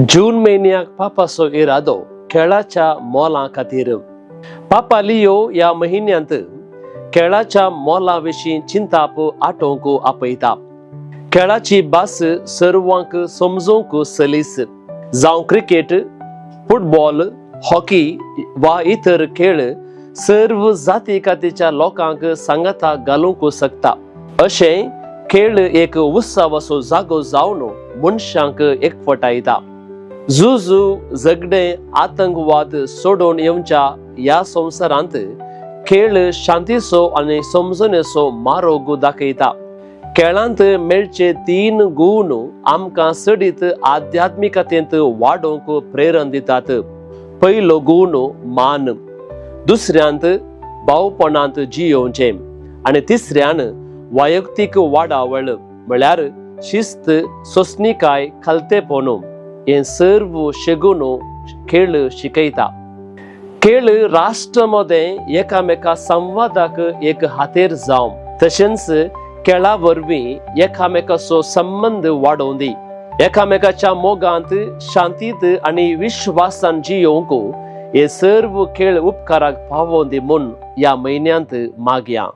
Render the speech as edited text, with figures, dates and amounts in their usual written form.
जून म्हयन्याक पापाचो इरादो खेळाच्या मोलां खातीर. पापा लियो ह्या म्हयन्यांत खेळाच्या मोला विशीं चिंताप आटोवंक आपयता. खेळाची भास सर्वांक समजूंक सलीस जावं, क्रिकेट, फुटबॉल, हॉकी वा इतर खेळ सर्व जाती कातीच्या लोकांक सांगाता घालूंक शकता. अशें खेळ एक उत्सवाचो जागो जावन मनशांक एकवटायता. झुजू, झगडें, आतंकवाद सोडून येवच्या ह्या संवसारांत खेळ शांतीचो आनी समजणेचो मार्ग दाखयता. खेळांत मेळचे तीन गूण आमकां चडीत आध्यात्मिकतेंत वाडोवंक प्रेरण दितात. पयलो गूण मान, दुसऱ्यांत भावपणांत जियोवचें आनी तिसऱ्यान वैयक्तीक वाडावळ, म्हळ्यार शिस्त, सोसणिकाय, खालतेपण. हें सर्व शेगून खेळ शिकयता. खेळ राष्ट्र मदें एकामेका संवादाक एक हातेर जावं, तशेंच खेळा वरवीं एकामेकाचो संबंद वाडोवं दी. एकामेकाच्या मोगांत, शांतीत आनी विश्वासान जियोवंक हे सर्व खेळ उपकाराक पावोवं दी म्हूण ह्या म्हयन्यांत मागया.